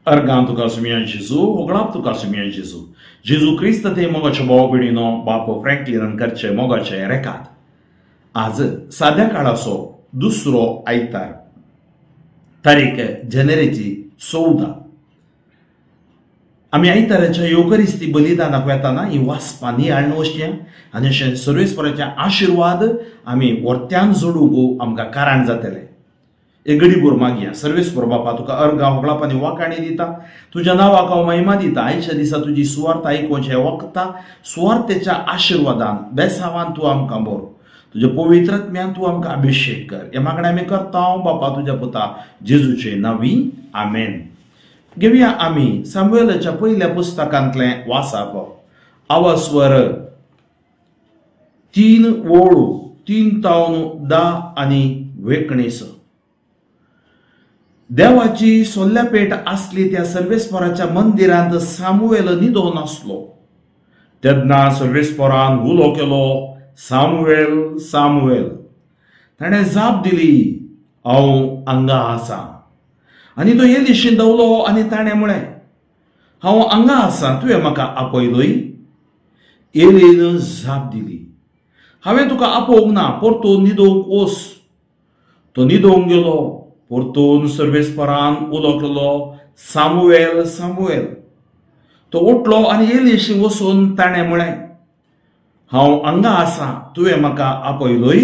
अर्गां तुका सुमया जेजू, होगळाप तुका सुमया जेजू. जेजू क्रिस्त ते मोगाचे भाव भयणीनो, बाप फ्रँकलिनान करचे मोगाचे रेकाद. आज साद्या काळाचो दुसरो आयतार, तारीख जानेवारीची 14. आमी आयताराच्या येवकरिस्ती बलिदानाक वेताना ही वाचपां नियाळून वचचें आनी अशें सर्वेस्पराचे आशिर्वाद आमी वर्त्यान जोडूंक आमकां कारण जातलें. एक गडीभर मागया. सर्वेस्पर बापा, तुका अर्गां होगळाप आनी वाखाणी दिता, तुज्या नांवाक हांव महिमा दिता. आयच्या दिसा तुजी सुवार्थ आयकुचें वखता सुवार्थेच्या आशिर्वादान बेसावान तूं आमकां बरो, तुज्या पवित्रत्म्यान तूं आमकां अभिशेक कर. हे मागणें आमी करता बापा तुज्या पुता जेजूचे नांवी, आमेन. घेवया आमी सामुएलाच्या पयल्या पुस्तकांतलें वाचप. आवास्वर 3 ओळू 3 तावन 10 आनी 19. देवाची सोल्ल्यापेट आसली त्या सर्वेस्पराच्या मंदिरांत सामुएल न्हिदोन आसलो. तेन्ना सर्वेस्परान उलो केलो, सामुएल, सामुएल. ताणें जाप दिली, हांव हांगा आसा. आनी तो एलिशीन धांवलो आनी ताणें म्हळें, हांव हांगा आसा, तुवें म्हाका आपयलोय? एलीन जाप दिली, हांवें तुका आपोवंक ना, परतून न्हिदोवंक वच. तो न्हिदोवंक गेलो. परतून सर्वेस्परान उलो केलो, सामुएल, सामुएल. तो उठलो आनी एलिशी वचून ताणें म्हळें, हांव हांगा आसा, तुवें म्हाका आपयलोय?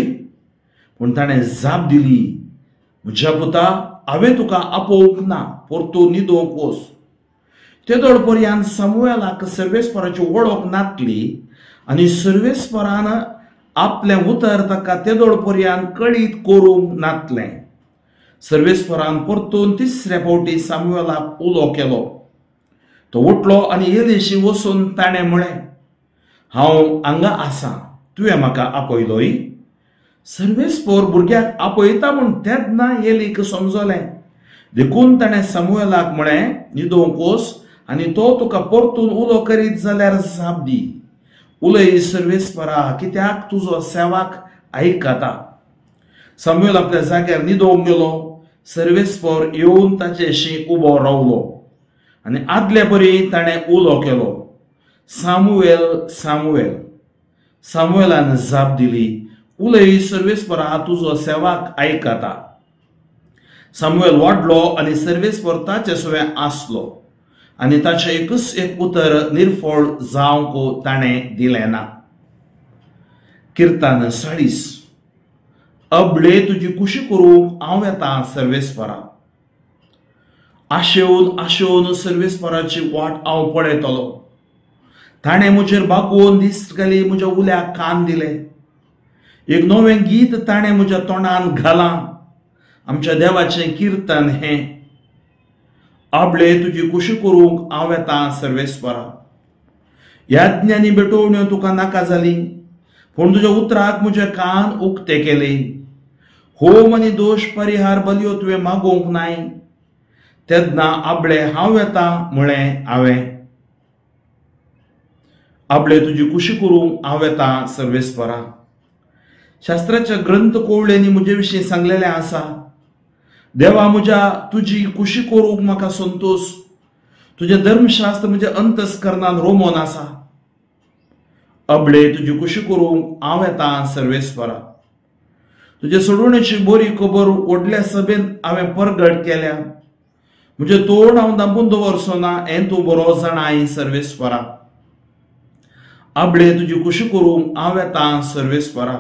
पूण ताणें जाप दिली, म्हज्या पुता, हांवें तुका आपोवंक ना, परतून न्हिदोवंक वच. तेदोळ पर्यंत सामुएलाक सर्वेस्पराची वळख नातली आनी सर्वेस्परान आपलें उतर ताका तेदोळ पर्यंत कळीत करूंक नातलें. सर्वेस्परान परतून तिसऱ्या फावटी सामुएलाक उलो केलो. तो उठलो आनी एलिशी वचून ताणें म्हळें, हांव हांगा आसा, तुवें म्हाका आपयलोय? सर्वेस्पर भुरग्याक आपयता म्हूण तेन्ना एलीक समजलें. देखून ताणें सामुएलाक म्हळें, न्हिदोवंक वच आनी तो तुका परतून उलो करीत जाल्यार जाप दी. उलय सर्वेस्परा, कित्याक तुजो सेवाक आयकता. सामुएल आपल्या जाग्यार न्हिदोवंक गेलो. सर्वेस्पर येवन ताचेशी उबो रावलो आनी आदले परी ताणें उलो केलो, सामुएल, सामुएल. सामुएलान जाप दिली, उलय सर्वेस्परा, तुजो सेवाक आयकता. सामुएल वाडलो आनी सर्वेस्पर ताचे सवें आसलो आनी ताचें एकूच एक उतर निर्फळ जावंक ताणें दिलें ना. किर्तन 40. अबळे तुजी कुशी करूंक हांव येता सर्वेस्परा. आशेवन आशेवन सर्वेस्पराची वाट हांव पळयतलो. ताणें म्हजेर बागोवन दिस्त घाली, म्हज्या उल्याक कान दिले. एक नवें गीत ताणें म्हज्या तोंडान घालां, आमच्या देवाचें किर्तन हें. आबळे तुजी कुशी करूंक हांव येता सर्वेस्परा. याज्ञांनी भेटवण्यो तुका नाका जाली, पूण तुज्या उतराक म्हजे कान उक्ते केले. होम आनी दोश परिहार बलयो तुवें मागोवंक नाय. तेन्ना आबळे हांव येता म्हळें हांवें. आबळे तुजी कुशी करूंक हांव येता सर्वेस्परा. शास्त्राच्या ग्रंथ कोवळ्यांनी म्हजे विशीं सांगलेलें आसा. देवा म्हज्या, तुजी कुशी करूंक म्हाका संतोश. तुजें धर्मशास्त्र म्हजें अंतस्करणान रोमोन आसा. अबळे तुजी कुशी करूंक हांव येता सर्वेस्परा. तुजे सोडवणेची बरी खबर व्हडल्या सभेंत हांवें परगट केल्या. म्हजें तोंड हांव दांपून दवरचो ना, हें तूं बरो जाणाय सर्वेस्परा. आबळे तुजी कुशी करूंक हांव येता सर्वेस्परा.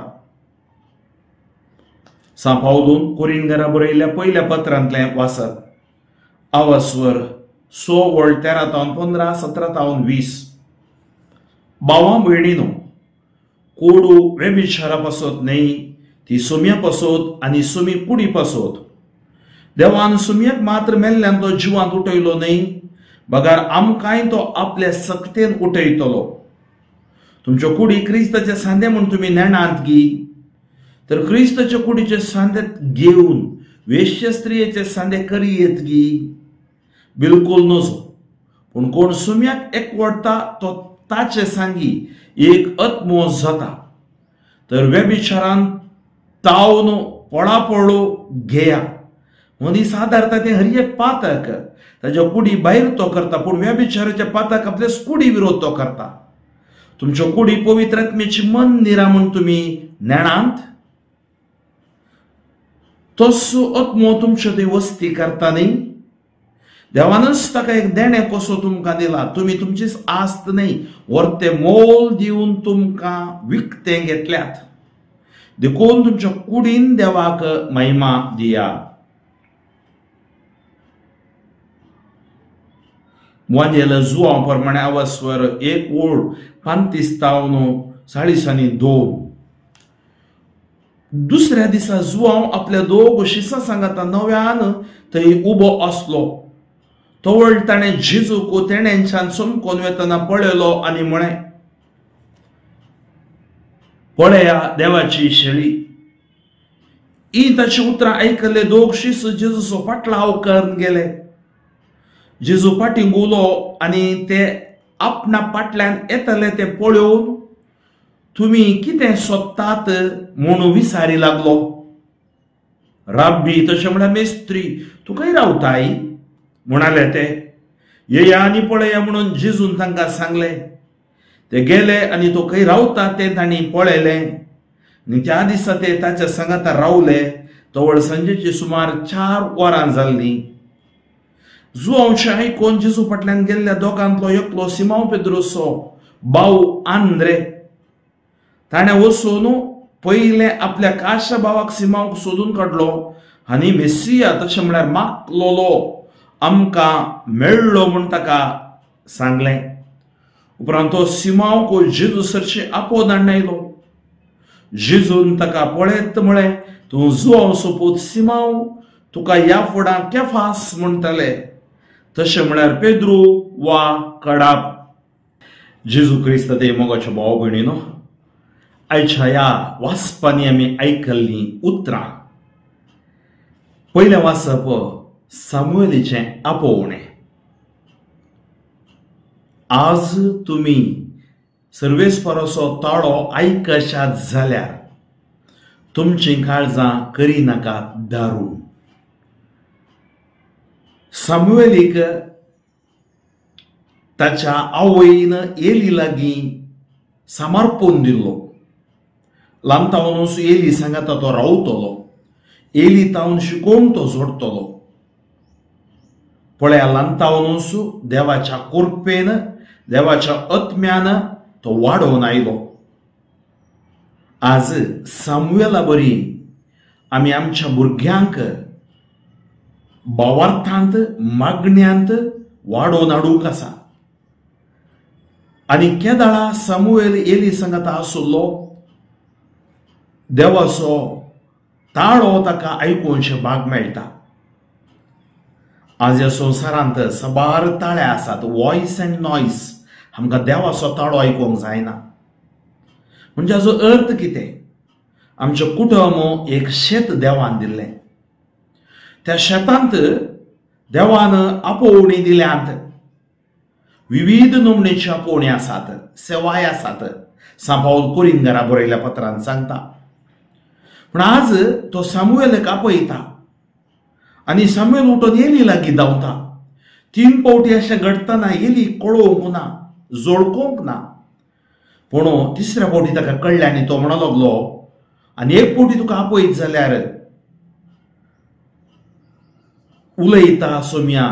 सां पावलून कोरिनगरा बरयल्ल्या पयल्या पत्रांतलें वाचप. आवास्वर 6 ओळ 13 तावन 15, 17 तावन 20. भावां भयणीनो, कोडू वेबिचारा पासत न्हय, ती सोम्या पासत आनी सोमी कुडी पासत. देवान सोम्याक मात्र मेल्ल्यान तो जिवांत उठयलो न्हय, बगार आमकांय तो आपल्या सक्तेन उठयतलो. तुमच्यो कुडी क्रिस्ताचे सांदे म्हूण तुमी नेणांत गी, तर क्रिस्ताच्या कुडीचे सांदे घेवन वेश्य स्त्रियेचे सांदे करी येत गी? बिलकुल नजो. पूण कोण सुम्याक एकवटता तो ताचे सांगी एक आत्मो जाता. तर व्यभिचारान तावन पळापळो घेया, मनीस आदारता तें हर एक पातक ताज्या कुडी भायर तो करता, पूण व्यभिचाराच्या पातक आपल्या कुडी विरोध तो करता. तुमच्यो कुडी पवित्र आत्म्याची मंदिरां म्हूण तुमी नेणांत. तसो आत्मो तुमच्यो थंय वस्ती करता न्ही. देवानच ताका एक देणें कसो तुमकां दिला. तुमी तुमचीच आस्त न्ही, वर्ते मोल दिवन तुमकां विकतें घेतल्यात. देखून तुमच्या कुडीन देवाक महिमा दिया. वांजेल जुवां प्रमाणे आवास्वर 1 ओळ 35-42. दुसऱ्या दिसा जुवांव आपल्या दोग शिसां सांगाता नव्यान थंय उबो आसलो. तवळ ताणें जेजूक तेणेंच्यान चमकोन वेतना पळयलो आनी म्हळें, पळया देवाची शेळी. ही ताची उतरां आयकल्ले दोग शिस जेजूचो फाटलाव करून गेले. जेजू फाटीं घुंवलो आनी ते आपणा फाटल्यान येतले ते पळोवन तुमी कितें सोदतात म्हूण विचारी लागलो. राब्बी, तशें म्हळ्यार मेस्त्री, तूं खंय रावताय म्हणाले ते. येया आनी पळया म्हणून जेजून तांकां सांगलें. ते गेले आनी तो खंय रावता तें तांणी पळयलें आनी त्या दिसा ते ताच्या सांगाता रावले. तवळ सांजेची सुमार 4 वरां जाल्लीं. जुवांवचें आयकून जेजू फाटल्यान गेल्ल्या दोगांतलो एकलो सिमांव पेद्रोसो भाव आंद्रे. ताणें वचून पयलें आपल्या काशा भावाक सिमांवक सोदून काडलो आनी मेसिया तशें म्हळ्यार मागलोलो आमकां मेळ्ळो म्हूण ताका सांगलें. उपरांत तो सिमांवक जेजू सरशी आपोवन हाडून आयलो. जेजून ताका पळयत म्हळें, तूं जुवांवचो पूत सिमांव, तुका ह्या फुडां केफास म्हणटले, तशें म्हळ्यार पेद्रू वा कडाप. जेजू क्रिस्त ते मोगाच्या भाव भयणीनो, आयच्या ह्या वाचपांनी आमी आयकल्लीं उतरां. पयलें वाचप सामुएलीचें आपोवणें. आज तुमी सर्वेस्पराचो ताळो आयकशात जाल्यार तुमचीं काळजां करिनाका दारून. सामुएलीक ताच्या आवयन एली लागीं समर्पण दिल्लो. लांबतावनूच एली सांगाता तो रावतलो, एली तावन शिकोवन तो जोडटलो. पळया, लांबतावनूच देवाच्या कृपेन देवाच्या आत्म्यान तो वाडोवन आयलो. आज सामुएला बरी आमी आमच्या भुरग्यांक भावार्थांत मागण्यांत वाडोवन हाडूंक आसा. आनी केदाळा सामुएल एली सांगाता आसलो, देवाचो ताळो ताका आयकुनशें भाग मेळटा. आज ह्या संवसारांत साबार ताळे आसात, वॉयस अँड नॉयस. आमकां देवाचो ताळो आयकूंक जायना. म्हणजे हाजो अर्थ कितें? आमचें कुटुंब एक शेत देवान दिल्लें. त्या शेतांत देवान आपोवणी दिल्यांत. विविध नमणेची आपोवणी आसात, सेवाय आसात. सांत पावल कोरिंगरा बरयल्ल्या पत्रान सांगता. पूण आज तो सामुएलाक आपयता आनी सामुएल उठून एली लागीं धांवता. 3 फावटी अशें घडटना एली कळोवंक ना, जोडकोवंक ना. पूण तिसऱ्या फावटी ताका कळ्ळें आनी तो म्हणूंक लागलो, आनी एक फावटी तुका आपयत जाल्यार उलयता सोम्या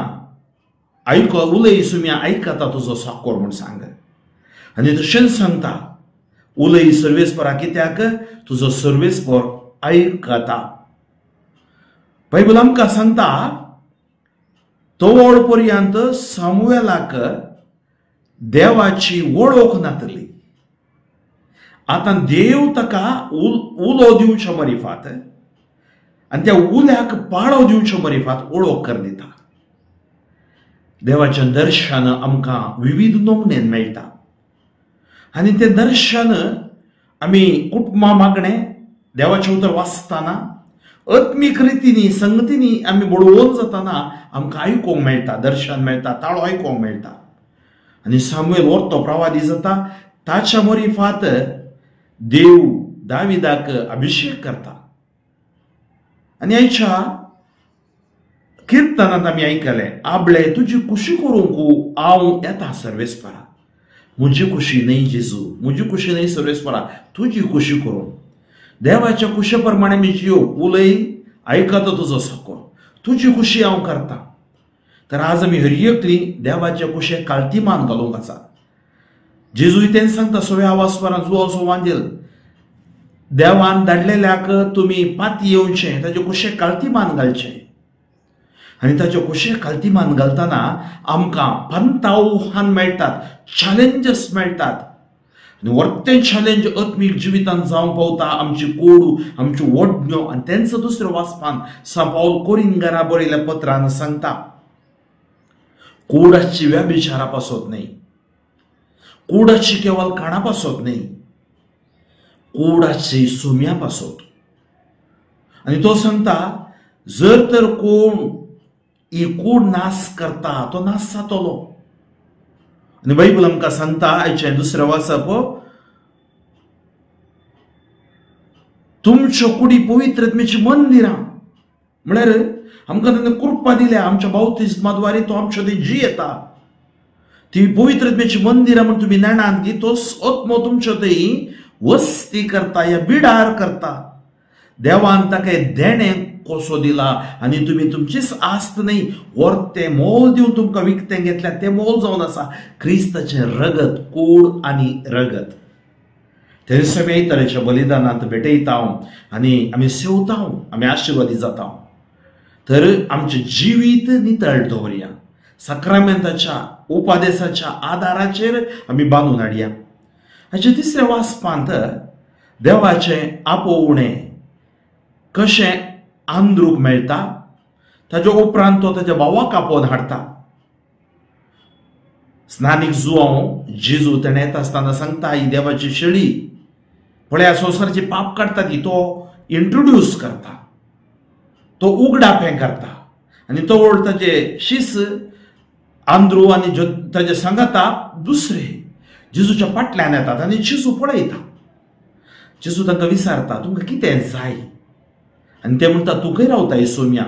आयक, उलय सोम्या आयकता तुजो साकोर म्हूण सांग. आनी तशेंच सांगता, उलय सर्वेस्परा, कित्याक तुजो सर्वेस्पर आयकता. बायबल आमकां सांगता, तवळ पर्यंत सामुएलाक देवाची वळख नातली. आतां देव ताका उलो दिवचो मरिफात आनी त्या उल्याक पाळो दिवचो मरिफात वळख कर दिता. देवाचें दर्शन आमकां विविध नमनेन मेळटा आनी तें दर्शन आमी कुटुंबा मागणें देवाचें उतर वाचतना आत्मीक रितींनी संगतींनी आमी बळोवन जातना आमकां आयकूंक मेळटा, दर्शन मेळटा, ताळो आयकूंक मेळटा. आनी सामुएल वर्तो प्रवादी जाता. ताच्या मरिफात देव दाविदाक अभिषेक करता. आनी आयच्या किर्तनांत आमी आयकलें, आबळे तुजी खुशी करूंक हांव येता सर्वेस्परा. म्हजी खुशी न्हय जेजू, म्हजी खुशी न्हय सर्वेस्परा, तुजी खुशी करूंक. देवाच्या खुशे प्रमाणे मी जियो, उलय आयकता तुजो साको, तुजी खुशी हांव करता. तर आज आमी हर एकली देवाच्या खुशे कालतीमान घालूंक आसा. जेजूय तें सांगता सगळ्या आवाजपरान जुवासो वांजेल, देवान धाडलेल्याक तुमी पाती येवचें, ताचे खुशे कालतीमान घालचें. आनी ताचे खुशे कालतीमान घालतना आमकां पंतावहान मेळटात, चॅलेंजस मेळटात. आनी वर्तें चॅलेंज आत्मीक जिवितांत जावंक पावता आमची कोडू, आमच्यो वडण्यो. आनी तेंचो दुसऱ्या वाचपान सांत पावल कोरिंगरा बरयल्ल्या पत्रान सांगता, कोडाची व्यभिचारा पासत न्हय, कोडाची केवल काणा पासत न्हय, कोडाची सुम्या पासत. आनी तो सांगता जर तर कोण ही कोड नाश करता तो नाश जातलो. आनी बायबल आमकां सांगता आयचें दुसरें वाचप, तुमच्यो कुडी पवित्र आत्म्याचीं मंदिरां. म्हळ्यार आमकां ताणें कृपा दिल्या, आमच्या बावतिज्माद्वारे तो आमच्या थंय जियेता. ती पवित्र आत्म्याचीं मंदिरां म्हण तुमी नेणात की तो आत्मो तुमच्या थंय वस्ती करता या बिडार करता. देवान ताका देणें कसो दिला आनी तुमी तुमचीच आस्त न्हय वर्तें मोल दिवन तुमकां विकतें घेतल्या, तें मोल जावन आसा क्रिस्ताचें रगत, कोड आनी रगत. ते सगळे तरेच्या बलिदानांत भेटयता आनी आमी सेवता, आमी आशिर्वादी जाता. तर आमचें जिवीत नितळ दवरया, साक्रामेंताच्या उपादेसाच्या आदाराचेर आमी बांदून हाडया. हाचें तिसरें वाचपांत देवाचें आपोवणें कशें आंद्रूक मेळटा, ताच्या उपरांत तो ताच्या भावाक आपोवन हाडटा. स्नानीक जुआंव जेजू तेणें येता आसतना सांगता, ही देवाची शेळी पळया संवसाराची पाप काडटा ती. तो इंट्रोड्यूस करता, तो उगडापें करता आनी तो व्हड ताचे शीस आंद्रू आनी ताजे सांगाता दुसरे जेजूच्या फाटल्यान येतात आनी जेजू पळयता. जेजू तांकां विचारता, तुमकां कितें जाय? आनी ते म्हणटा, तूं खंय रावता सोम्या?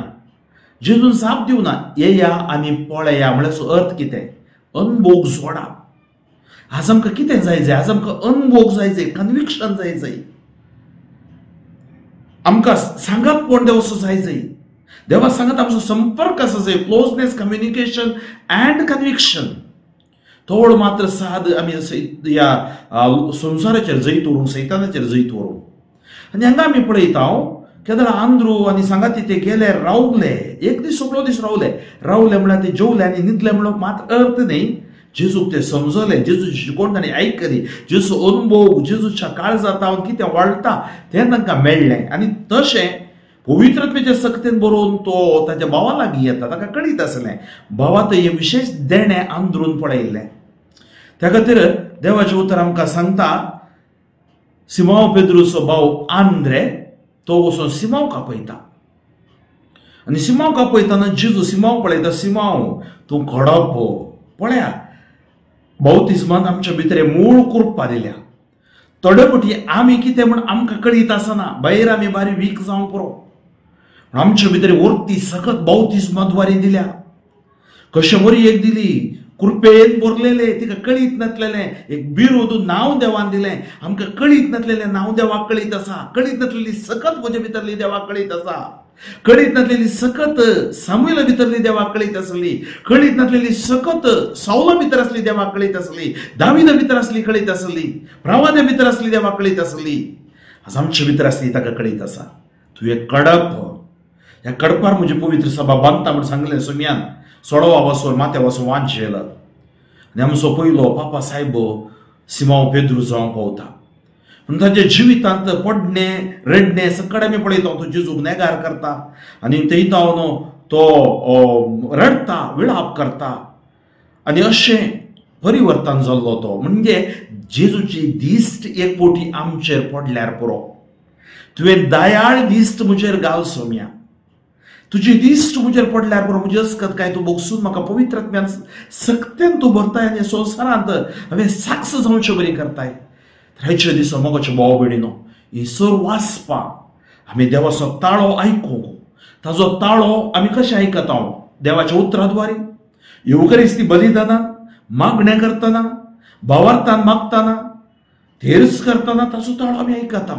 जेजून जाप दिवना, येया आनी पळया. म्हळ्यार अर्थ कितें? अनभोग जोडा. आज आमकां कितें जाय जाय? आज आमकां अनभोग जाय जाय, कन्विक्शन जाय जाय. आमकां सांगात कोण देव असो जाय जाय, देवा सांगात आमचो संपर्क आसा जाय, क्लोजनेस, कम्युनिकेशन अँड कन्विक्शन. थोड मात्र साद आमी ह्या संवसाराचेर जैत व्हरूंक, सैतानाचेर जैत व्हरूंक. आनी हांगा आमी पळयता केदळा आंद्रू आनी सांगाती ते गेले रावले, एक दीस सगळो दीस रावले. रावले म्हळ्यार ते जेवले आनी न्हिदले म्हणून मात्र अर्थ न्हय. जेजूक ते समजले, जेजूची शिकवण तांणी आयकली, जेजू अनुभव, जेजूच्या काळजांत कितें वाडटा तें तांकां मेळ्ळें. आनी तशें पवित्र आत्म्याच्या सक्तेन बरोवन तो ताच्या भावा लागीं येता. ताका कळीत आसलें भावा थंय हें विशेश देणें आंद्रून पळयल्लें. त्या खातीर देवाचें उतर आमकां सांगता, सिमांव पेद्रूचो भाव आंद्रे तो वचून सिमांव कापयता. आनी सिमांव कापयतना जेजू सिमांव पळयता, सिमांव तूं खडप पळया. बावतिज्मान आमच्या भितर मूळ कृपा दिल्या. थोडे फावटी आमी कितें म्हण आमकां कळीत आसना, भायर आमी बारी वीक जावंक पुरो, आमच्या भितर वरती सकत बावतिज्माद्वारे दिल्या. कशें वरी एक दिली, कृपेन भरलेले, तिका कळीत नासलेलें एक बिरूद नांव देवान दिलें. आमकां कळीत नासलेलें नांव देवाक कळीत आसा, कळीत नासलेली सकत म्हज्या भितरली देवाक कळीत आसा, कळीत नासलेली सकत सामुएला भितरली देवाक कळीत आसली, कळीत नासलेली सकत सावला भितर आसली देवाक कळीत आसली, दाविदा भितर आसली कळीत आसली, प्रवाद्या भितर आसली देवाक कळीत आसली, आज आमच्या भितर आसली ताका कळीत आसा. तूं एक कडप, ह्या कडपार म्हजी पवित्र सभा बांदता म्हूण सांगलें सोम्यान. सोडवा वसोर माथ्या वचून वांचेल. आनी आमचो पयलो पापा सायब सिमांव पेद्रू जावंक पावता. पूण ताच्या जिवितांत पडणें रडणें सगळें आमी पळयता. तो जेजूक नेगार करता आनी थंय न्हू तो रडटा, विळाप करता आनी अशें परिवर्तन जाल्लो तो. म्हणजे जेजूची दिश्ट एक पोटी आमचेर पडल्यार पुरो. तुवें दयाळ दिश्ट म्हजेर घाल सोम्या, तुजी दिश्ट म्हजेर पडल्यार पुरो, म्हजी अस्कत काय तूं बोगसून म्हाका पवित्र आत्म्यान सक्तेन तूं भरताय आनी संवसारांत हांवें साक्ष जावचे बरी करताय. तर दिसा मोगाच्यो भाव भयणीनो, ही सर वाचपा आमी देवाचो ताळो आयकूंक, ताजो ताळो आमी कशें आयकता? देवाच्या उतराद्वारे, येवकरिस्ती बलिदानान, मागणें करतना, भावार्थान मागतना, थेर्स करतना ताजो ताळो आमी आयकता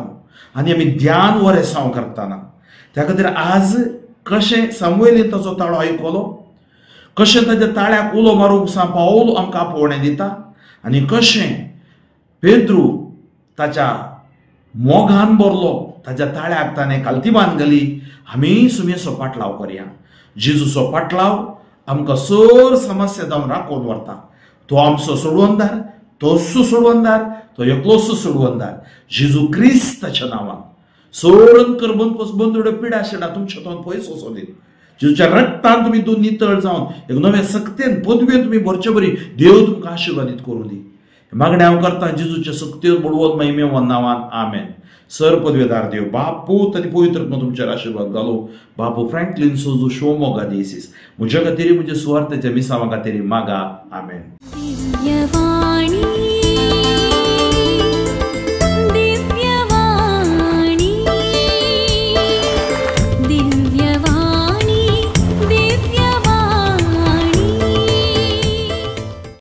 आनी आमी ध्यान वरेसांव करतना. त्या खातीर आज कशें सामुएलीन ताजो ताळो आयकलो, कशें ताज्या ताळ्याक उलो मारूंक सांव पावल आमकां आपोवणें दिता आनी कशें पेद्रू ताच्या मोगान भरलो, ताज्या ताळ्याक ताणें कालतिबान घाली. आमी सुमेचो पाटलाव करया. जेजूचो पाटलाव आमकां सर समस्या जावन राखून व्हरता. तो आमचो सोडवणदार, तोच सोडवणदार, तो एकलोच सोडवणदार, जेजू क्रिस्ताच्या नांवान. सोडून कर बंदुड्यो पिडा शिडा तुमच्या तोंड पयस वचों दी. जेजूच्या रक्तान तुमी दोन नितळ जावन एक नवे सक्तेन पदवेन तुमी भरचे बरी देव तुमकां आशिर्वादीत करूं दी. मागणें हांव करता जेजूच्या सक्तेन बडवत महिमेवन नांवान, आमेन. सर पदवेदार देव बाप, पूत आनी पवित्र आत्मा तुमचेर आशिर्वाद घालूं. बापू फ्रँकलीन सोजू शिवमोगा देसीस म्हज्या खातीर, म्हज्या सुवार्थाच्या मिसांवा खातीर मागा. आमेन. दिव्यवाणी.